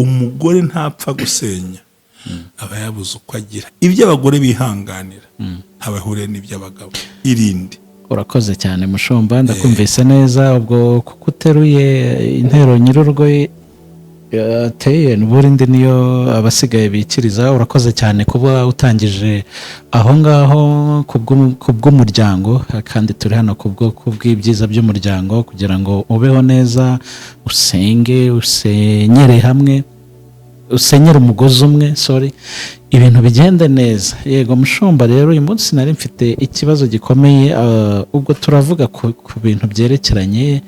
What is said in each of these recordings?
Umugore ntapfa gusenya, aba yabuze uko agira. Ibyo abagore bihanganira ntabahuriye n'iby'abagabo. Irinde. Urakoze cyane, mushumba, ndakumvise neza. Ubwo kuko uteruye intero nyir'urugo yateye, n'ubundi niyo abasigaye bikiriza. Urakoze cyane kuba utangije aho ngaho ku bw'umuryango, kandi turi hano kubw'ibyiza by'umuryango, kugira ngo ubeho neza, usenge, usenyere hamwe, usenyere umugozi umwe, sorry, ibintu bigende neza. Yego mushumba, rero uyu munsi nari mfite ikibazo gikomeye. Ubwo turavuga ku bintu byerekeranye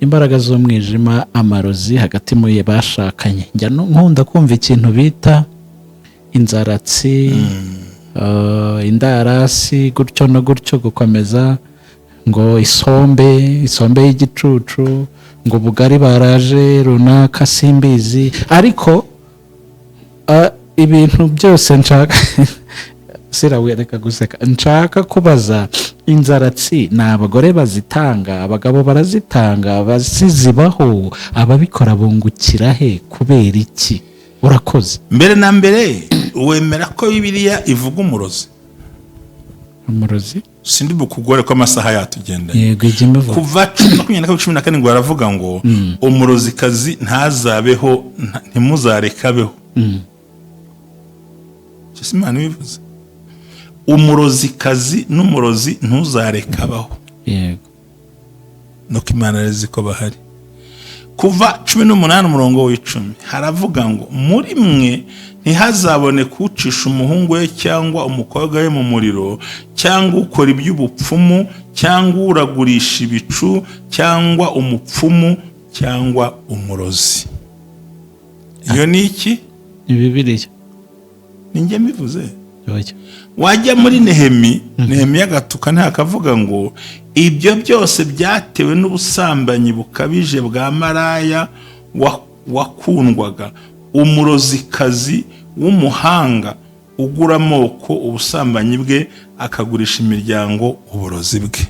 imbaraga z'umwijima, amarozi hagati mu bashakanye. Njya nkunda kumva ikintu bita inzaratsi, indarasi, gutyo no gutyo gukomeza, ngo isombe, isombe y'igicucu, ngo ubugari baraje runaka, simbizi. Ariko ibintu byose nshaka, reka guseka, nshaka kubaza: inzaratsi ni abagore bazitanga, abagabo barazitanga, bazizibaho, ababikora bungukira he, kubera iki? Urakoze. Mbere na mbere, wemera ko Bibiliya ivuga umurozi? Umurozi? Sindi bukugore ko amasaha yatugendanye. Yego, ijya imivuga. Kuva 22, 17 baravuga ngo umurozikazi ntazabeho, ntimuzareke abeho. Icyo si Imana ibivuze? Umurozikazi n'umurozi ntuzareke abaho. Nuko Imana arizi ko bahari. Kuva 18 umurongo w'10 haravuga ngo muri mwe ntihazaboneke ucisha umuhungu we cyangwa umukobwa we mu muriro, cyangwa ukora iby'ubupfumu, cyangwa uragurisha ibicu, cyangwa umupfumu, cyangwa umurozi. Iyo ni iki? Ni Bibiliya. Ni njye mbivuze? Oya. Wajya muri Nehemi, Nehemiya agatuka ntakavuga ngo ibyo byose byatewe n'ubusambanyi bukabije bwa maraya wakundwaga, umurozikazi w'umuhanga ugura amoko ubusambanyi bwe, akagurisha imiryango uburozi bwe.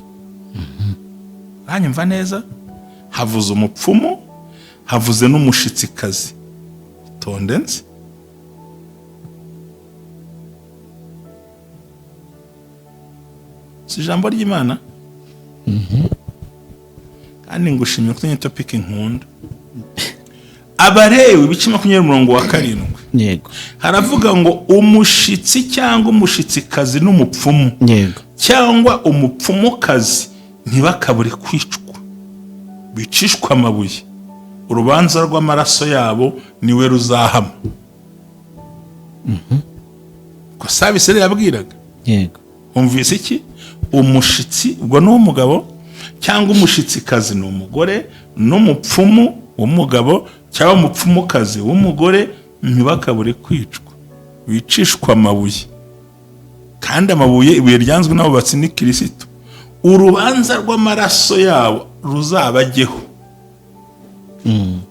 Uranyumva neza? Havuze umupfumu, havuze n'umushitsikazi. Tonde nzi. Si ijambo ry'Imana? Kandi ngushimye ko ni topic nkunda. Abalewi ibice 20 umurongo wa 7 haravuga ngo umushitsi cyangwa umushitsikazi n'umupfumu cyangwa umupfumukazi ntibakabure kwicwa, bicishwa amabuye, urubanza rw'amaraso yabo niwe ruzahama. Ko sabisere yabwiraga. Umvise iki? Umushitsi ubwo ni uw'umugabo, cyangwa umushitsikazi ni umugore, n'umupfumu w'umugabo cyangwa umupfumukazi w'umugore ntibakabure kwicwa, bicishwa amabuye. Kandi amabuye, ibuye ryanzwe n'abubatsi ni Kirisito. Urubanza rw'amaraso yabo ruzabajyeho.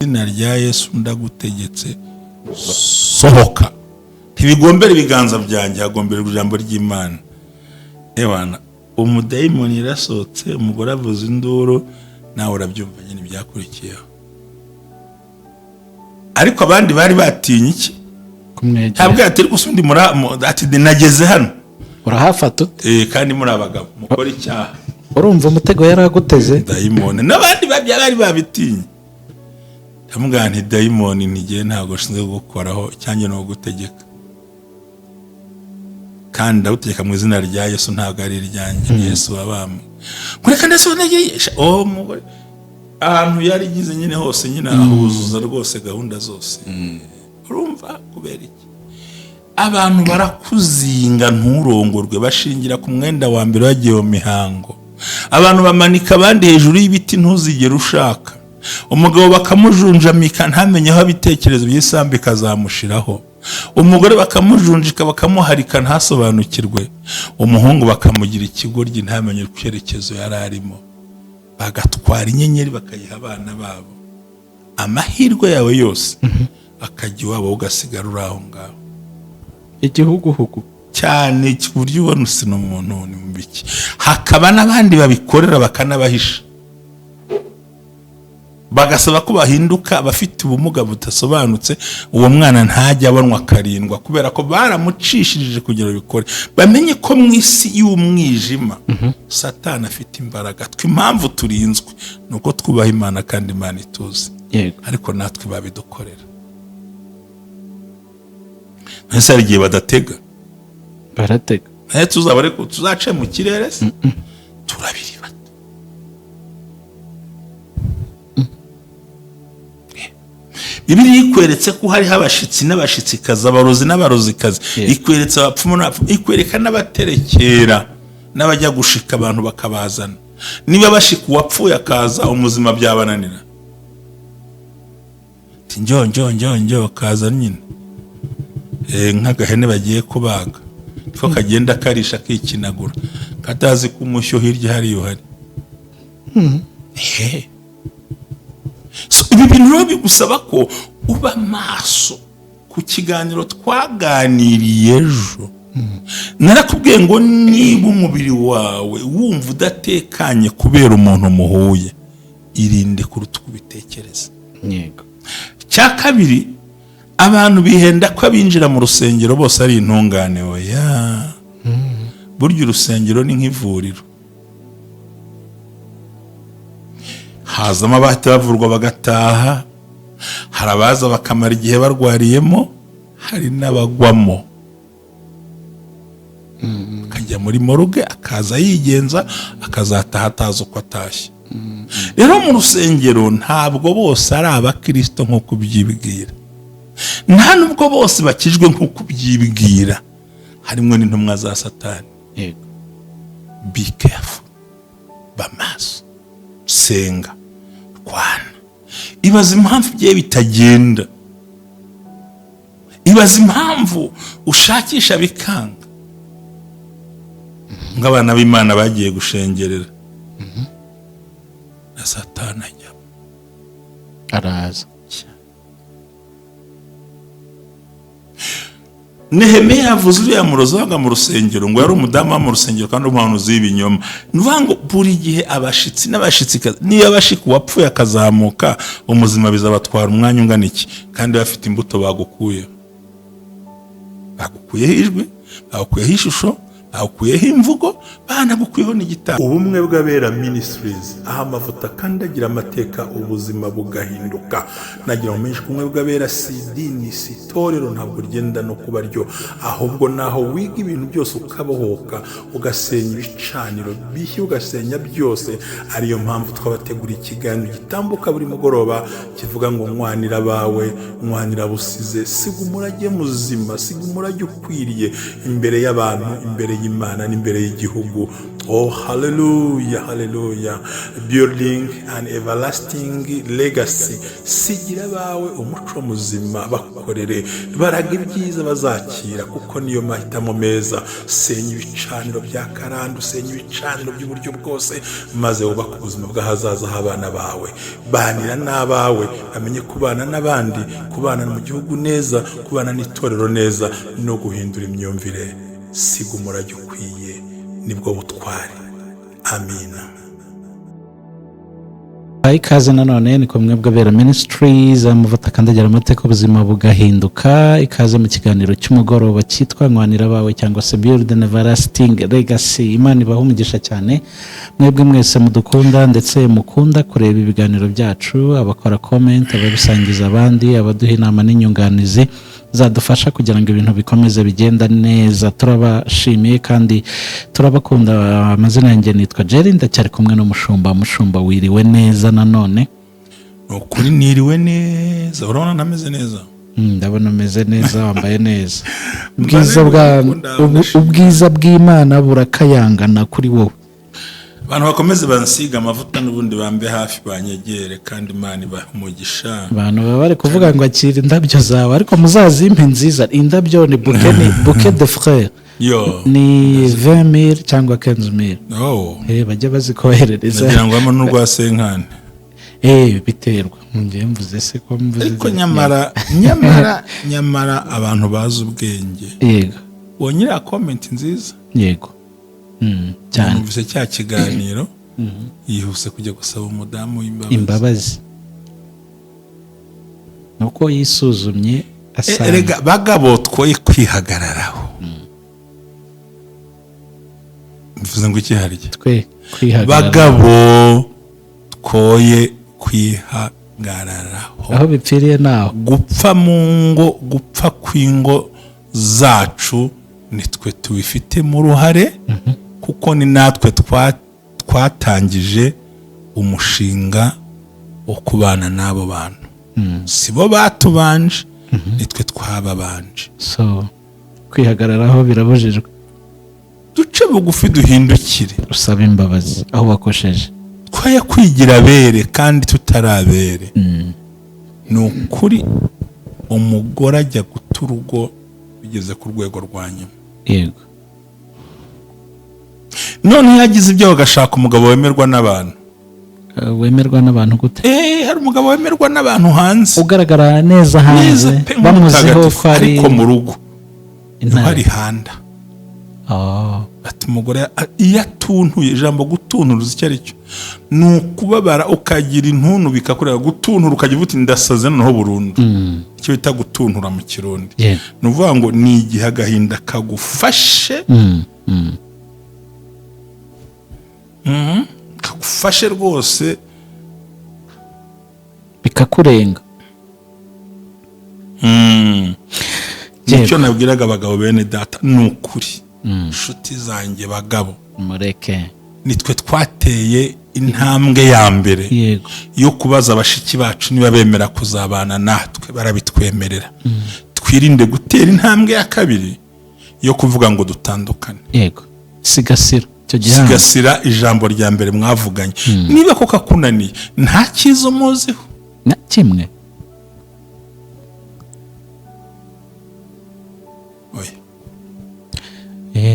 Izina rya Yesu ndagutegetse, sohoka. Ntibigombera ibiganza byanjye, hagombera ijambo ry'Imana. Ewana, umudayimoni yarasohotse, umugore avuza induru, nawe urabyumva nyine ibyakurikiyeho. Ariko abandi bari batinye iki? Kumwegera. Ntabwo ati gusa undi ati nageze hano. Urahafata ute? Kandi muri abagabo mukora icyaha. Urumva umutego yari aguteze. Dayimoni n'abandi bari babitinye. Ndamubwira nti: "Dayimoni, ntigiye, ntabwo nshinzwe gukoraho, icyanjye ni ugutegeka, kandi ndagutegeka mu izina rya Yesu, ntabwo ari iryanjye, ni Yesu wabambwe." Kureka ndetse oh mugore ahantu yari igize nyine hose nyine ahuzuza rwose gahunda zose. Urumva kubera iki abantu barakuzinga nturongorwe? Bashingira ku mwenda wa mbere wagiye mu mihango. Abantu bamanika abandi hejuru y'ibiti, ntuzigere ushaka umugabo. Bakamujunjamika ntamenye aho ibitekerezo by'isambu ikazamushiraho. Umugore bakamujunjika, bakamuharika, ntasobanukirwe. Umuhungu bakamugira ikigoryi, ntamenye icyerekezo yari arimo. Bagatwara inyenyeri bakayiha abana babo, amahirwe yawe yose akajya iwabo, ugasigara uri aho ngaho. Igihuguhugu. Cyane, ku buryo ubona usina umuntu ni mu biki. Hakaba n'abandi babikorera bakanabahisha. Bagasaba ko bahinduka abafite ubumuga budasobanutse. Uwo mwana ntajya abonwa, akarindwa, kubera ko baramucishirije kugira ngo bikore. Bamenye ko mu isi y'umwijima Satani afite imbaraga. Twe impamvu turinzwe ni uko twubaha Imana kandi Imana ituzi. Ariko natwe babidukorera. Ese hari igihe badatega? Baratega. Nayo tuzaba, ariko tuzace mu kirere se? Turabiribata. Bibiliya ikweretse ko hariho abashitsi n'abashitsikazi, abarozi n'abarozikazi. Ikweretse abapfumu n'abapfumu, ikwereka n'abaterekera n'abajya gushika abantu bakabazana. Niba bashika uwapfuye akaza, umuzima byabananira? Ati njyo njyo njyo njyo, kaza nyine. Nk'agahene bagiye kubaga, niko kagenda karisha kikinagura, katazi ko umushyo hirya hariya uhari. So, ibi bintu rero bigusaba ko uba maso. Ku kiganiro twaganiriye ejo, narakubwiye ngo niba umubiri wawe wumva udatekanye kubera umuntu muhuye, irinde kuruta uko ubitekereza. Cya kabiri, abantu bihenda ko abinjira mu rusengero bose ari intungane. Oya, burya urusengero ni nk'ivuriro, hazamo abahita bavurwa bagataha, hari abaza bakamara igihe barwariyemo, hari n'abagwamo akajya muri morgue, akaza yigenza, akazataha atazi uko atashye. Rero mu rusengero ntabwo bose ari abakirisito nk'uko ubyibwira, nta nubwo bose bakijwe nk'uko ubyibwira, harimo n'intumwa za Satani. Be careful, ba maso, senga, rwana. Ibaza impamvu ibyawe bitagenda, ibaza impamvu ushakisha bikanga. Nk'abana b'Imana bagiye gushengerera na Satani ajyamo. Araza. Nehemiya yavuze uriya murozi wabaga mu rusengero, ngo yari umudamu wo mu rusengero kandi umuhanuzi w'ibinyoma. Ni ukuvuga ngo buri gihe abashitsi n'abashitsikazi, niyo abashika uwapfuye akazamuka, umuzima bizabatwara umwanya ungana iki? Kandi bafite imbuto bagukuyeho. Bagukuyeho ijwi, bagukuyeho ishusho, bagukuyeho imvugo, banagukuyeho n'igitabo. Ubumwe bw'Abera Ministries, aho amavuta akandagira amateka, ubuzima bugahinduka. Nagira ngo menshi, ubumwe bw'Abera si idini, si itorero, ntabwo rigenda no kuba ryo, ahubwo naho wiga ibintu byose ukabohoka, ugasenya ibicaniro bishya, ugasenya byose. Ariyo mpamvu twabateguriye ikiganiro gitambuka buri mugoroba kivuga ngo "Nwanira abawe, nwanira busize, siga umurage muzima, siga umurage ukwiriye imbere y'abantu, imbere y'Imana n'imbere y'igihugu." Oh, haleluya, haleluya! Building an everlasting legacy. Sigira abawe umuco muzima, bakorere, baraga ibyiza bazakira, kuko niyo mahitamo meza. Senya ibicaniro bya karande, usenya ibicaniro by'uburyo bwose, maze wubake ubuzima bw'ahazaza h'abana bawe. Banira n'abawe, bamenye kubana n'abandi, kubana mu gihugu neza, kubana n'itorero neza, no guhindura imyumvire. Siga umurage ukwiye, nibwo butwari. Amina. Ikaze nanone, ni kumwe bw'Abera Ministries, amavuta akandagira amateka, ubuzima bugahinduka. Ikaze mu kiganiro cy'umugoroba cyitwa "Nwanira Abawe" cyangwa se "Build an Everlasting Legacy". Imana ibaha umugisha cyane mwebwe mwese mudukunda ndetse mukunda kureba ibiganiro byacu, abakora comment, ababisangiza abandi, abaduha inama n'inyunganizi zadufasha kugira ngo ibintu bikomeze bigenda neza. Turabashimiye kandi turabakunda. Amazina yanjye nitwa Jerry, ndacyari kumwe n'umushumba. Mushumba, wiriwe neza nanone? Ni ukuri niriwe neza. Urabona ntameze neza? Ndabona umeze neza, wambaye neza. Ubwiza bwa ubwiza bw'Imana burakayangana kuri wowe. Abantu bakomeze bansiga amavuta n'ubundi, bambe hafi, banyegere, kandi Imana ibahe umugisha. Abantu baba bari kuvuga ngo akira indabyo zawe, ariko muzazimpe nziza. Indabyo ni bouquet, ni bouquet de fleurs. Yo. Ni 20 000 cyangwa 15 000. Oh. Bajya bazikoherereza. Nagira ngo harimo n'urwa cinquante. Biterwa ngiye mvuze se ko mvuze. Ariko nyamara nyamara nyamara abantu bazi ubwenge wonyine comment nziza. Yego, cyane. Numvise cya kiganiro, yihuse kujya gusaba umudamu w'imbabazi. Imbabazi. Ni uko yisuzumye asanga. Erega bagabo, twoye kwihagararaho. Mvuze ngo iki harya? Twe kwihagarara. Bagabo, twoye kwihagararaho. Aho bipfiriye naho. Gupfa mu ngo, gupfa kw'ingo zacu, nitwe tubifitemo uruhare, kuko ni natwe twatangije umushinga wo kubana n'abo bantu. Si bo batubanje, nitwe twababanje. So kwihagararaho birabujijwe. Duce bugufi, duhindukire. Usaba imbabazi aho wakosheje. Twoye kwigira abere kandi tutarabere. Ni ukuri, umugore ajya guta urugo bigeze ku rwego rwa nyuma. None iyo agize ibyo, bagashaka umugabo wemerwa n'abantu. Wemerwa n'abantu gute? Hari umugabo wemerwa n'abantu hanze. Ugaragara neza neza hanze, pe, bamuziho nk'umutagatifu, ko ari ariko mu rugo niho intare. ari handa. Oh. Ati umugore iyo atuntuye, ijambo gutuntura uzi icyo ari cyo? Ni ukubabara ukagira intuntu bikakureba. Gutuntura ukagira uti ndasaze noneho burundu, icyo bita gutuntura mu Kirundi. Ni ukuvuga ngo ni igihe agahinda kagufashe, kagufashe rwose. Bikakurenga. Nicyo nabwiraga abagabo bene data, ni ukuri, inshuti zanjye bagabo, mureke. Nitwe twateye intambwe ya mbere yo kubaza bashiki bacu niba bemera kuzabana natwe, barabitwemerera. Twirinde gutera intambwe ya kabiri yo kuvuga ngo dutandukane. Yego, sigasira icyo gihango. Sigasira ijambo rya mbere mwavuganye. Niba koko akunaniye, nta cyiza umuziho. Na kimwe. Oya.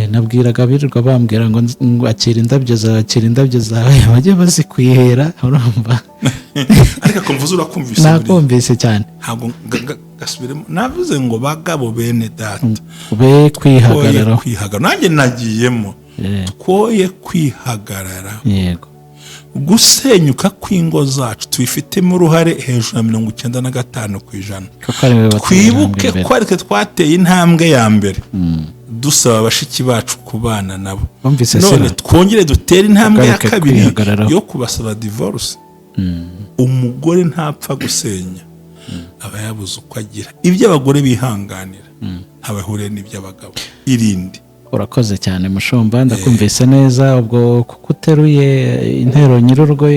Nabwiraga abirirwa bambwira ngo akira indabyo zawe, akira indabyo zawe, bajye bazikwihera, urumva? Ariko akumva urakumvise buriya. Nakumvise cyane. Ntabwo gasubiremo, navuze ngo bagabo bene data, be twoye kwihagararaho. Kwihagarara, nanjye nagiyemo. Twoye kwihagarara. Gusenyuka kw'ingo zacu tubifitemo uruhare hejuru ya 95%. Kuko ari we wateye Twibuke intambwe imbere. ko aritwe twateye intambwe ya mbere dusaba bashiki bacu kubana nabo. Bumvise. None Sira. twongere dutere intambwe ya Tugaruke kabiri kwihagararaho. yo kubasaba divorce. Umugore ntapfa gusenya, aba yabuze uko agira. Ibyo abagore bihanganira ntabahuriye n'iby'abagabo. Irinde. Urakoze cyane mushumba, ndakumvise neza. Ubwo kuko uteruye intero nyir'urugo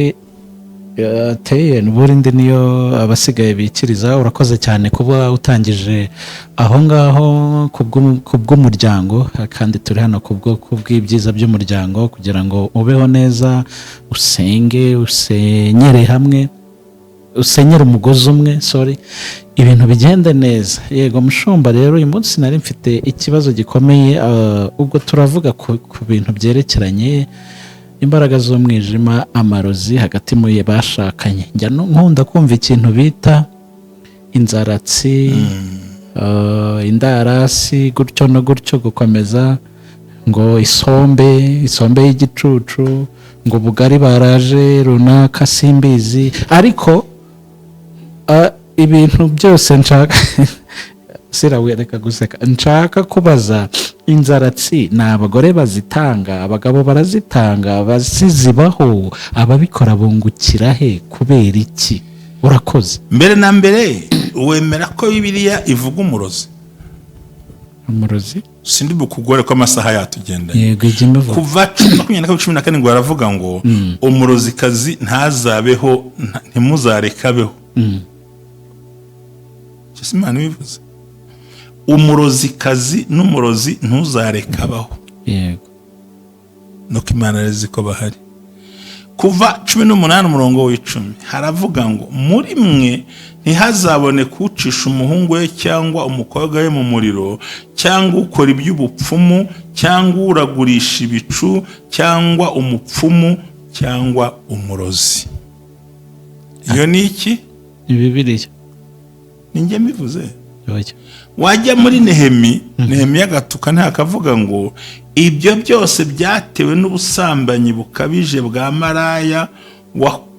ateye, n'ubundi niyo abasigaye bikiriza. Urakoze cyane kuba utangije aho ngaho ku bw'umuryango, kandi turi hano kubw'ibyiza by'umuryango, kugira ngo ubeho neza, usenge, usenyere hamwe, usenyere umugozi umwe, sorry, ibintu bigende neza. Yego mushumba, rero uyu munsi nari mfite ikibazo gikomeye. Ubwo turavuga ku bintu byerekeranye imbaraga z'umwijima, amarozi hagati mu bashakanye. Njya nkunda kumva ikintu bita inzaratsi, indarasi, gutyo no gutyo gukomeza, ngo isombe, isombe y'igicucu, ngo ubugari baraje runaka, simbizi. Ariko ibintu byose nshaka, sirawe, reka guseka, nshaka kubaza: inzaratsi ni abagore bazitanga, abagabo barazitanga, bazizibaho, ababikora bungukira he, kubera iki? Urakoze. Mbere na mbere, wemera ko Bibiliya ivuga umurozi? Umurozi? Sindi bukugore ko amasaha yatugendanye. Yego, ijya imivuga. Kuva 10:22, 14 baravuga ngo umurozikazi ntazabeho, ntimuzareke abeho. Icyo si Imana ibivuze? Umurozikazi n'umurozi ntuzareke abaho. Nuko Imana arizi ko bahari. Kuva 18 umurongo w'10 haravuga ngo muri mwe ntihazaboneke ucisha umuhungu we cyangwa umukobwa we mu muriro, cyangwa ukora iby'ubupfumu, cyangwa uragurisha ibicu, cyangwa umupfumu, cyangwa umurozi. Iyo ni iki? Ni Bibiliya. Ni njye mbivuze? Oya. Wajya muri Nehemi, Nehemiya agatuka ntakavuga ngo ibyo byose byatewe n'ubusambanyi bukabije bwa maraya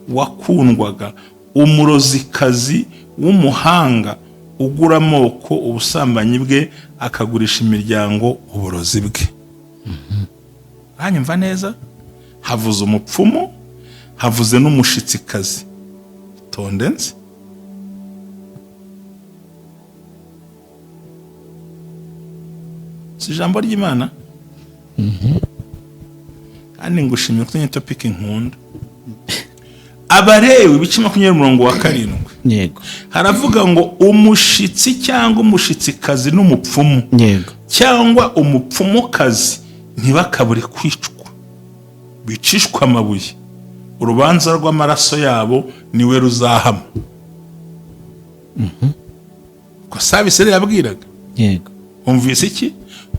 wakundwaga, umurozikazi. w'umuhanga ugura amoko ubusambanyi bwe, akagurisha imiryango uburozi bwe. Uranyumva neza? Havuze umupfumu, havuze n'umushitsikazi. Tondense si ijambo ry'Imana? Kandi ngushimye ko topic nkunda. Abalewi ibice 20 umurongo wa 7. Haravuga ngo umushitsi cyangwa umushitsikazi n'umupfumu cyangwa umupfumukazi ntibakabure kwicwa, bicishwa amabuye, urubanza rw'amaraso yabo niwe ruzahama. Ko sabisere yabwiraga. Umvise iki?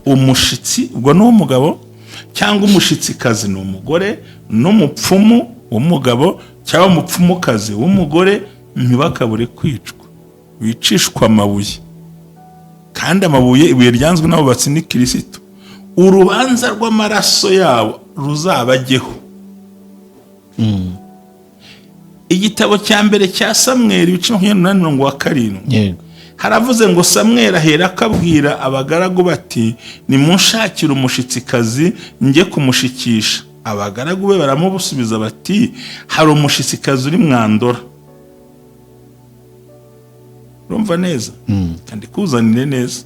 Umushitsi ubwo ni uw'umugabo, cyangwa umushitsikazi ni umugore, n'umupfumu w'umugabo cyangwa umupfumukazi w'umugore ntibakabure kwicwa, bicishwa amabuye. Kandi amabuye, ibuye ryanzwe n'abubatsi ni Kirisitu. Urubanza rw'amaraso yabo ruzabajyeho. Igitabo cya mbere cya Samweli ibice 28 mirongo wa 7. Haravuze ngo Samweli ahera akabwira abagaragu bati: "Nimunshakire umushitsikazi njye kumushikisha." Abagaragu be baramusubiza bati: "Hari umushitsikazi uri mwandora." Urumva neza? Kandi kuzanire neza.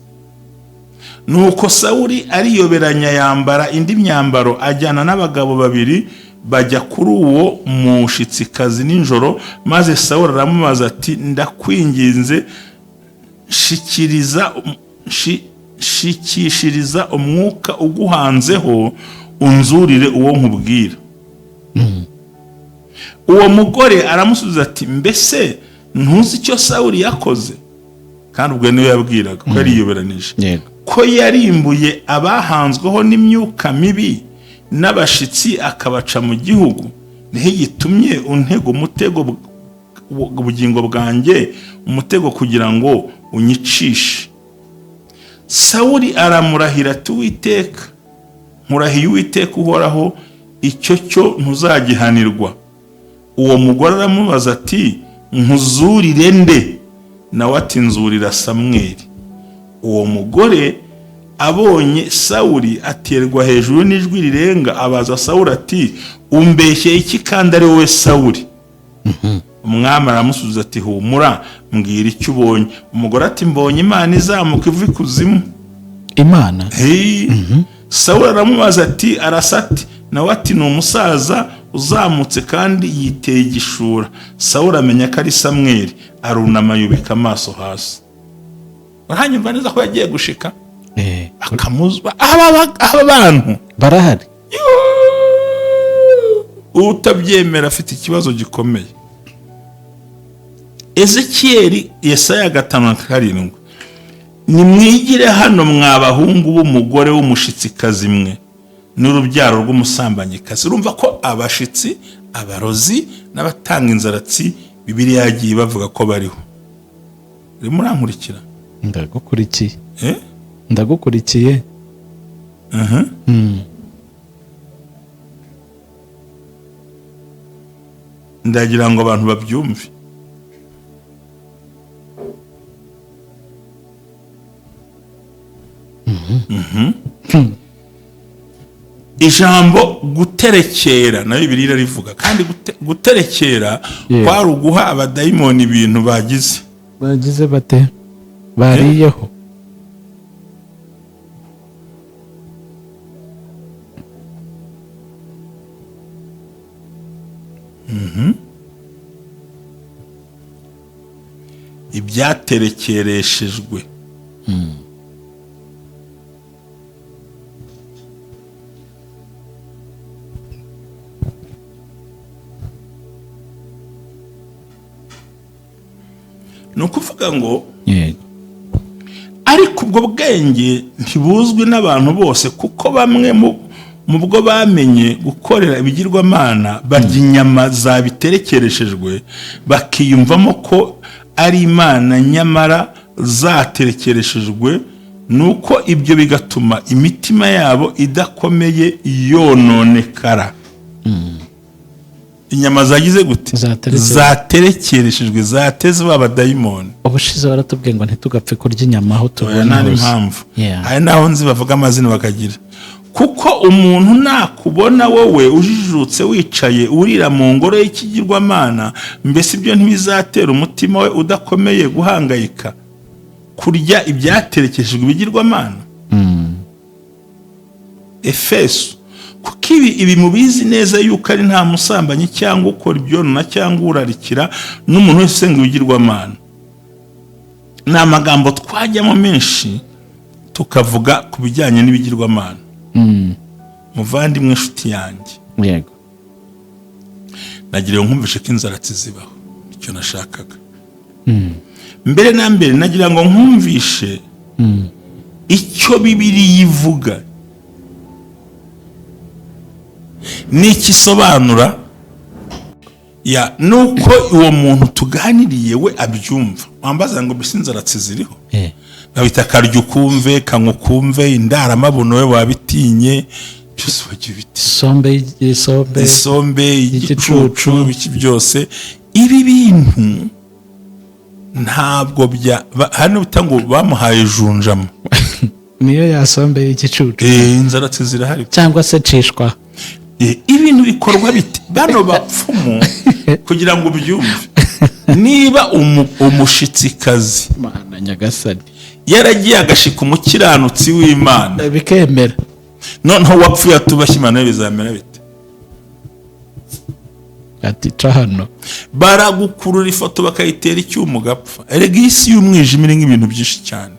Nuko Sawuli ariyoberanya, yambara indi myambaro, ajyana n'abagabo babiri, bajya kuri uwo mushitsikazi nijoro. Maze Sawuli aramubaza ati: "Ndakwinginze, shikiriza shikishiriza umwuka uguhanzeho, unzurire uwo nkubwira." Uwo mugore aramusubiza ati: "Mbese ntuzi icyo Sawuli yakoze?" Kandi ubwo niwe yabwiraga ko yariyoberanije. Ko yarimbuye abahanzweho n'imyuka mibi n'abashitsi, akabaca mu gihugu. Niho gitumye untega umutego, ubugingo bwanjye umutego, kugira ngo unyicishe. Sawuli aramurahira ati: "Uwiteka, nkurahiye Uwiteka uhoraho, icyo cyo ntuzagihanirwa." Uwo mugore aramubaza ati: "Nkuzurire nde?" Nawe ati: "Nzurira Samweli." Uwo mugore abonye Sawuli aterwa hejuru n'ijwi rirenga, abaza Sawuli ati: "Umbeshye iki kandi ari wowe Sawuli?" Umwami aramusubiza ati: "Humura, mbwira icyo ubonye." Umugore ati: "Mbonye Imana izamuka iva ikuzimu." Imana? Hey. Sawuli aramubaza ati: "Arasa ati?" Nawe ati: "Ni umusaza uzamutse kandi yiteye igishura." Sawuli amenya ko ari Samweli, arunama yubika amaso hasi. Uranyumva neza ko yagiye gushika akamuzwa aba bantu Barahari. Yuuu! Utabyemera afite ikibazo gikomeye. Ezekiyeli, Yesaya 5:7: "Nimwigire hano mwa bahungu b'umugore w'umushitsikazi mwe, n'urubyaro rw'umusambanyikazi." Urumva ko abashitsi, abarozi n'abatanga inzaratsi, Bibiliya yagiye bavuga ko bariho. Urimo urankurikira? Ndagukurikiye. Eh? Ndagukurikiye. Mhm. Ndagira ngo abantu babyumve. Ijambo guterekera nayo Bibiliya irivuga kandi guterekera kwari uguha abadayimoni ibintu bagize. Bagize bate? Bariyeho? Ibyaterekereshejwe. Ni ukuvuga ngo ariko ubwo bwenge ntibuzwi n'abantu bose, kuko bamwe mu bwo bamenye gukorera ibigirwamana barya inyama zabiterekereshejwe, bakiyumvamo ko ari imana, nyamara zaterekereshejwe. Nuko ibyo bigatuma imitima yabo idakomeye yononekara. Inyama zagize gute? Zaterekerejwe. Zaterekereshejwe, zateze ba badayimoni. Ubushize baratubwiye ngo ntitugapfe kurya inyama aho Oya, tubonye nta hose. n'impamvu. Yeah. Hari n'aho nzi bavuga amazina bakagira, kuko umuntu nakubona wowe ujijutse wicaye urira mu ngoro y'ikigirwamana, mbese ibyo ntibizatera umutima we udakomeye guhangayika kurya ibyaterekeshejwe ibigirwamana? Efeso. Kuko ibi mubizi neza yuko ari nta musambanyi cyangwa ukora ibyonona cyangwa urarikira n'umuntu wese usenga ibigirwamana. Ni amagambo twajyamo menshi tukavuga ku bijyanye n'ibigirwamana. Muvandimwe, inshuti yanjye, nagira ngo nkumvishe ko inzaratsi zibaho, icyo nashakaga mbere na mbere, nagira ngo nkumvishe icyo Bibiliya ivuga n'icyo isobanura, ya nuko uwo muntu tuganiriye we abyumva. Wambaza ngo mbese inzaratsi ziriho? Babita karya ukumve, kanywa ukumve, indaramabuno we wabitinye, byose wagiye ubitinya. Isombe, isombe. Isombe y'igicucu. Igicucu, ibiki byose, ibi bintu ntabwo bya hano bita ngo bamuhaye junjama. Niyo yasombe y'igicucu. Inzaratsi zirahari. Cyangwa se cishwa. Ibintu bikorwa bite? Bano bapfumu, kugira ngo ubyumve, niba umushitsikazi Mana nyagasani! yaragiye agashika umukiranutsi w'Imana, bikemera, noneho wapfuye atubashye Imana, bizamera bite? Ati ca hano. Baragukurura ifoto bakayitera icyuma ugapfa. Erega iyi si y'umwijima irimo ibintu byinshi cyane.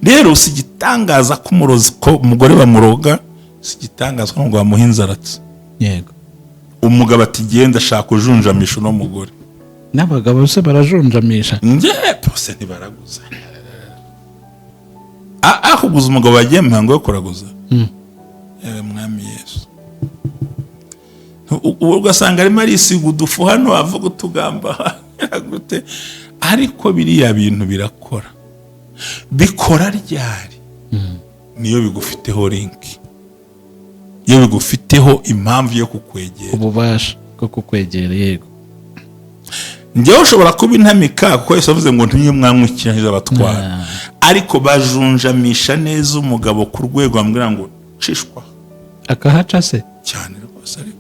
Rero si igitangaza ko umurozi, ko umugore bamuroga, si igitangaza ko ngo bamuhe inzaratsi. Umugabo ati: "Genda ashaka ujunjamisha uno mugore." N'abagabo se barajunjamisha? Njye bose ntibaraguza. Akuguza umugabo wagiye mu mihango yo kuraguza. Yewe mwami Yesu! Ugasanga arimo arisiga udufu hano, avuga utugamba gute, ariko biriya bintu birakora. Bikora ryari? Niyo bigufiteho link, iyo bigufiteho impamvu yo kukwegera. Ububasha bwo kukwegera, yego. Njyewe ushobora kuba intamika, kuko Yesu avuze ngo ntiyo mwanywa abatwara. Ariko bajunjamisha neza umugabo ku rwego bamubwira ngo cishwa. Akahaca se? Cyane rwose. Ariko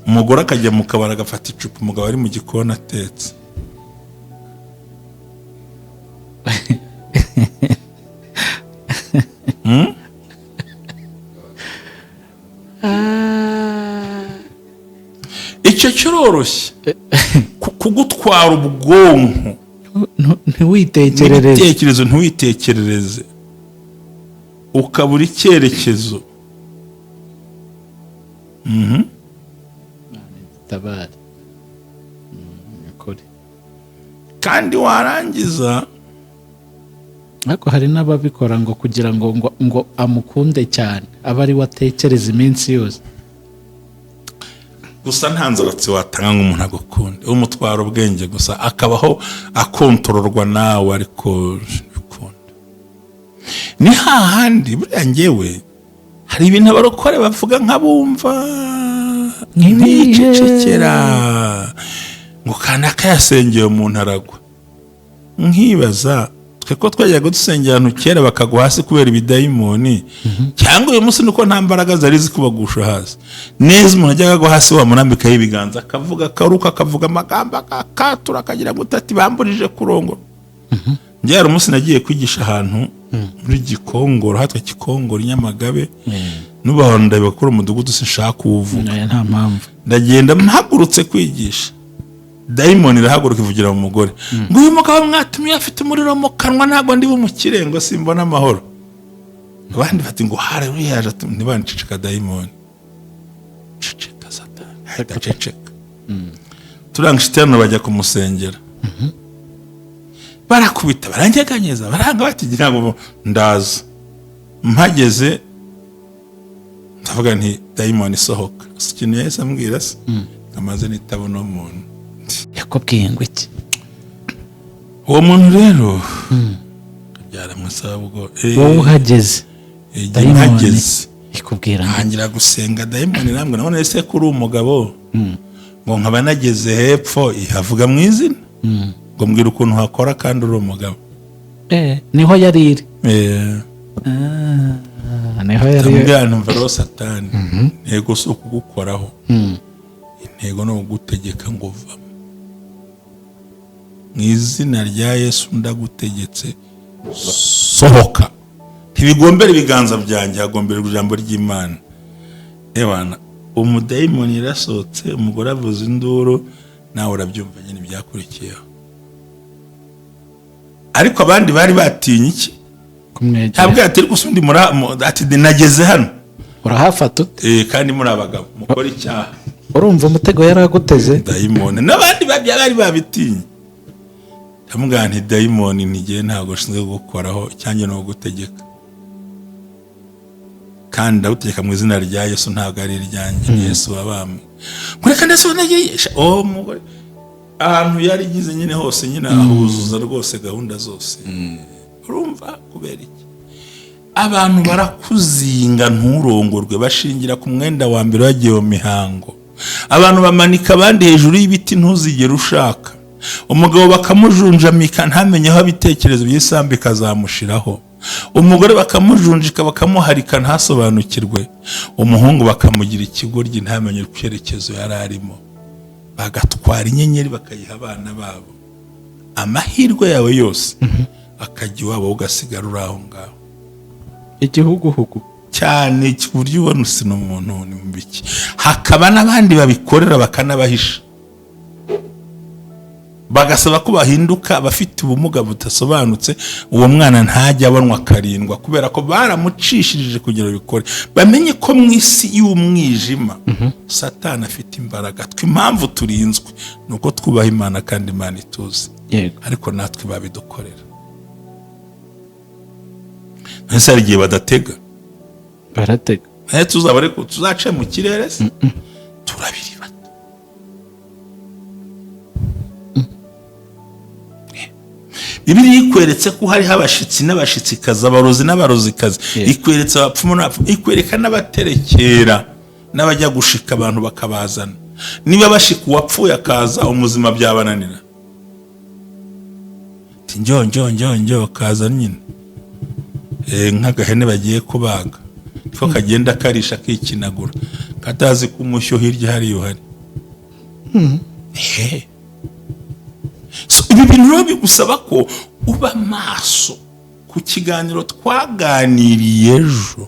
umugore akajya mu kabari agafata icupa, umugabo ari mu gikoni atetse. Icyo kiroroshye kugutwara ubwonko. Ntiwitekerereze. N'ibitekerezo ntiwitekerereze, ukabura icyerekezo. Tabari. Ukuri. Kandi warangiza Ariko hari n'ababikora ngo kugira ngo amukunde cyane, abe ari we atekereza iminsi yose. Gusa nta nzaratsi watanga ngo umuntu agukunde. Umutwara ubwenge gusa, akabaho akontororwa nawe, ariko bikunda ni hahandi. Buriya ngewe hari ibintu abarokore bavuga nk'abumva Nk'ibihe. nkicecekera, ngo kanaka yasengeye umuntu aragwa. Nkibaza, twe ko twajyaga dusengera ahantu kera bakagwa hasi kubera ibidayimoni, cyangwa uyu munsi nuko nta mbaraga zari zikubagusha hasi neza, umuntu ajyaga agwa hasi wamurambikaho ibiganza akavuga, akaruka, akavuga amagambo, akakatura, akagira ngo ati bamburije kurongora. Njye hari umunsi nagiye kwigisha ahantu muri Gikongoro, hatwa Gikongoro i Nyamagabe. Nubaho ndabikora kuri umudugudu, sinshaka kuwuvuga. Oya, nta mpamvu. Ndagenda, mpagurutse kwigisha, dayimoni irahaguruka ivugira mu mugore ngo: "Uyu mugabo mwatumye afite umuriro mu kanwa, ntabwo ndi bumukire, ngo simbona amahoro." Abandi bati ngo haleluya, yaje ati ntibanceceka. Dayimoni ceceka, Satani ahita aceceka. Turanga shitani, bajya kumusengera, barakubita, baranyeganyeza, baranga, bati ntabwo ndaza. Mpageze ndavuga nti: "Dayimoni isohoka." Si ikintu yahise ambwira se amaze nitaba uno muntu. Yakubwiye ngo iki? Uwo muntu rero byaramusaba ubwo Wowe uhageze, igihe dayimoni. Mpageze. Ikubwira ngo? Ntangira gusenga, dayimoni nambwe nabona ese ko uri umugabo, ngo nkaba nageze hepfo, ihavuga mu izina, ngo mbwira ukuntu hakora kandi uri umugabo. Niho yari iri? Eh. Ah, niho yari iri. Ndamubwira ntumva rero Satani, intego si ukugukoraho, intego ni ugutegeka ngo vamo. Mu izina rya Yesu ndagutegetse, sohoka. Ntibigombera ibiganza byanjye, hagomberwa ijambo ry'Imana. Ewana, umudayimoni yarasohotse, umugore avuza induru, nawe urabyumva nyine ibyakurikiyeho. Ariko abandi bari batinye iki? Kumwegera. Ntabwo ati gusa undi ati nageze hano. Urahafata ute? Eh, kandi muri abagabo mukora icyaha. Urumva umutego yari aguteze. Dayimoni n'abandi bari babitinye. Ndamubwira nti: "Dayimoni, ntigiye, ntabwo nshinzwe gukoraho, icyanjye ni ugutegeka, kandi ndagutegeka mu izina rya Yesu, ntabwo ari iryanjye, ni Yesu wabambwe." Kureka ndetse nagiye uwo mugore ahantu yari igize nyine hose nyine ahuzuza rwose gahunda zose. Urumva kubera iki abantu barakuzinga nturongorwe? Bashingira ku mwenda wa mbere wagiye mu mihango. Abantu bamanika abandi hejuru y'ibiti, ntuzigere ushaka umugabo, bakamujunjamika ntamenye aho ibitekerezo by'isambu ikazamushiraho. Umugore bakamujunjika, bakamuharika, ntasobanukirwe. Umuhungu bakamugira ikigoryi, ntamenye icyerekezo yari arimo. Bagatwara inyenyeri bakayiha abana babo, amahirwe yawe yose akajya iwabo, ugasigara uri aho ngaho. Igihuguhugu. Cyane, ku buryo ubona usina umuntu ni mu biki. Hakaba n'abandi babikorera bakanabahisha, bagasaba ko bahinduka abafite ubumuga budasobanutse, uwo mwana ntajya abonwa, akarindwa kubera ko baramucishirije kugira ngo bikore. Bamenye ko mu isi y'umwijima Satani afite imbaraga. Twe impamvu turinzwe ni uko twubaha Imana kandi Imana ituzi. Ariko natwe babidukorera. Ese hari igihe badatega? Baratega. Nawe tuzaba, ariko tuzace mu kirere se? Turabiribata. Bibiliya ikweretse ko hariho abashitsi n'abashitsikazi, abarozi n'abarozikazi. Ikweretse abapfumu n'abapfumu, ikwereka n'abaterekera n'abajya gushika abantu bakabazana. Niba bashika uwapfuye akaza, umuzima byabananira? Ati njyo njyo njyo njyo, kaza nyine. Nk'agahene bagiye kubaga niko kagenda karisha kikinagura, katazi ko umushyo hirya hariya uhari. So, ibi bintu rero bigusaba ko uba maso. Ku kiganiro twaganiriye ejo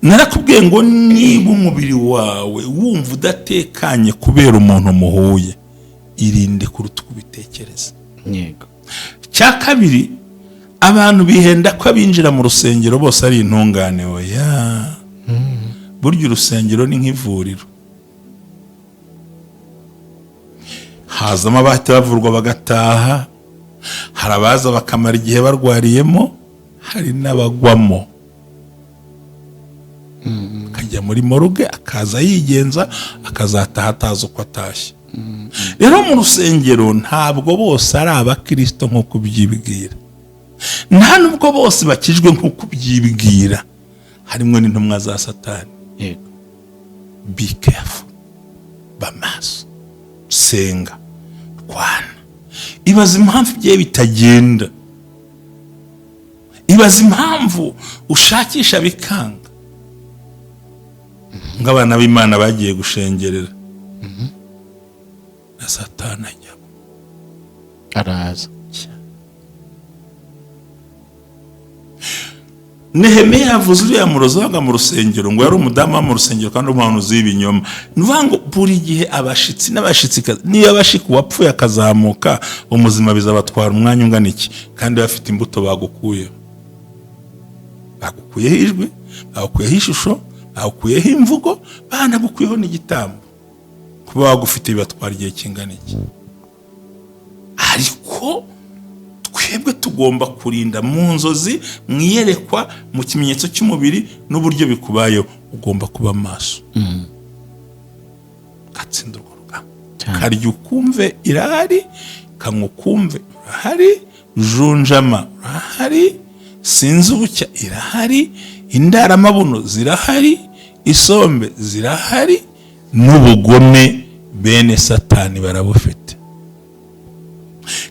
narakubwiye ngo niba umubiri wawe wumva udatekanye kubera umuntu muhuye, irinde kuruta uko ubitekereza. Cya kabiri, abantu bihenda ko abinjira mu rusengero bose ari intungane. Oya, burya urusengero ni nk'ivuriro, hazamo abahita bavurwa bagataha, hari abaza bakamara igihe barwariyemo, hari n'abagwamo akajya muri morgue, akaza yigenza, akazataha atazi uko atashye. Rero mu rusengero ntabwo bose ari abakirisito nk'uko ubyibwira, nta nubwo bose bakijwe nk'uko ubyibwira, harimo n'intumwa za Satani. Be careful, ba maso, senga, rwana. Ibaza impamvu ibyawe bitagenda, ibaza impamvu ushakisha bikanga. Nk'abana b'Imana bagiye gushengerera na Satani ajyamo. Araza. Nehemiya yavuze uriya murozi wabaga mu rusengero, ngo yari umudamu wo mu rusengero kandi umuhanuzi w'ibinyoma. Ni ukuvuga ngo buri gihe abashitsi n'abashitsikazi, niba bashika uwapfuye akazamuka, umuzima bizabatwara umwanya ungana iki? Kandi bafite imbuto bagukuyeho. Bagukuyeho ijwi, bagukuyeho ishusho, bagukuyeho imvugo, banagukuyeho n'igitambo. Kuba bagufite bibatwara igihe kingana iki? Ariko twebwe tugomba kurinda mu nzozi, mu iyerekwa, mu kimenyetso cy'umubiri n'uburyo bikubayeho. Ugomba kuba maso, gatsinda urwo rugamba. Karya ukumve irahari, kanywa ukumve urahari, junjama urahari, sinzi ubucya irahari. Indaramabuno zirahari, isombe zirahari, n'ubugome bene Satani barabufite.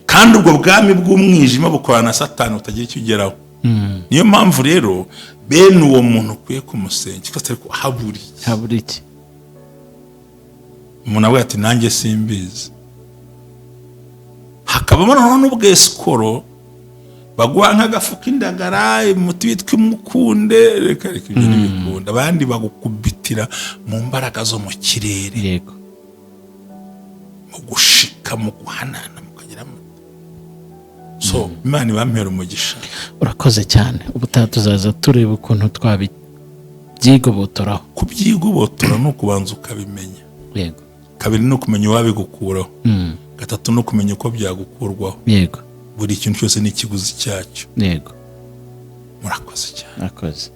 Kandi ubwo bwami bw'umwijima bukorana na Satani butagira icyo ugeraho. Niyo mpamvu rero bene uwo muntu ukwiye kumusenga, kuko atari ko haburi. Habura iki? Umuntu avuga ati: "Nanjye simbizi." Hakabamo noneho n'ubwesikoro, baguha nk'agafu k'indagara, umuti witwa imukunde. Reka reka, ibyo ntibikunda. Abandi bagukubitira mu mbaraga zo mu kirere, mu gushika, mu guhanana, mukagira so. Imana ibampera umugisha. Urakoze cyane. Ubutaha tuzaza tureba ukuntu twabyigobotoraho. Kubyigobotora ni ukubanza ukabimenya. Kabiri ni ukumenya uwabigukuraho. Gatatu ni ukumenya uko byagukurwaho. Buri kintu cyose ni ikiguzi cyacyo. Murakoze cyane. Urakoze.